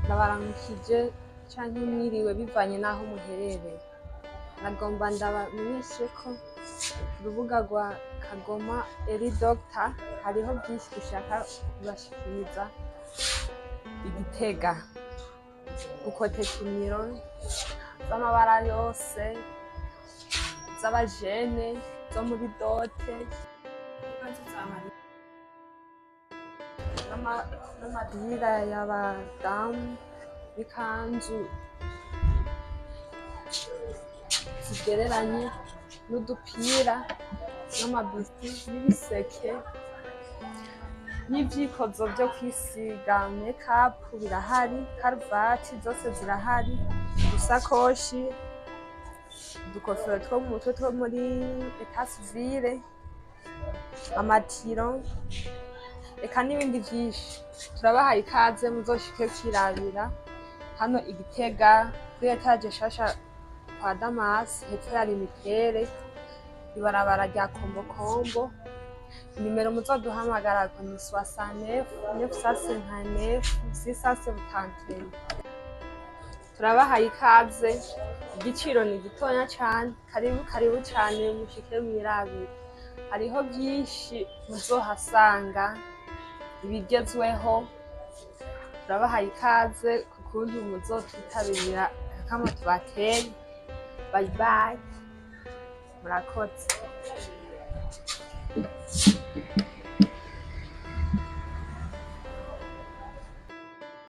Ndabaramukije canke mwiriwe bivanye n'aho muherereye. Nagomba ndabamenyeshe ko urubuga rwa Kagoma Eri Doctor hariho vyinshi dushaka kubashikiriza i Gitega. Gukoteka imiro z'amabara yose, z'abajene, zo muri dote, n'amabira y'abadamu n'ikanzu zigereranye n'udupira n'amabisi n'ibiseke n'ivyikozo vyo kwisiga mekapu birahari, karuvati zose zirahari, udusakoshi, udukofero two mu mutwe two muri etat civile, amatiro, eka n'ibindi vyinshi. Turabahaye ikaze muzoshike kwirabira hano i Gitega kuri etaje nshasha kwa Damasi hepfo ya Limitere, ibarabara rya Kombokombo. Inimero muzoduhamagarako ni 69 959 671. Turabahaye ikaze, igiciro ni gitonya cane, karibu karibu cane mushike mwirabire. Hariho vyinshi muzohasanga ibigezweho. Turabahaye ikaze ku kuntu muzotwitabira akamo tubateye. Bye bye, murakoze.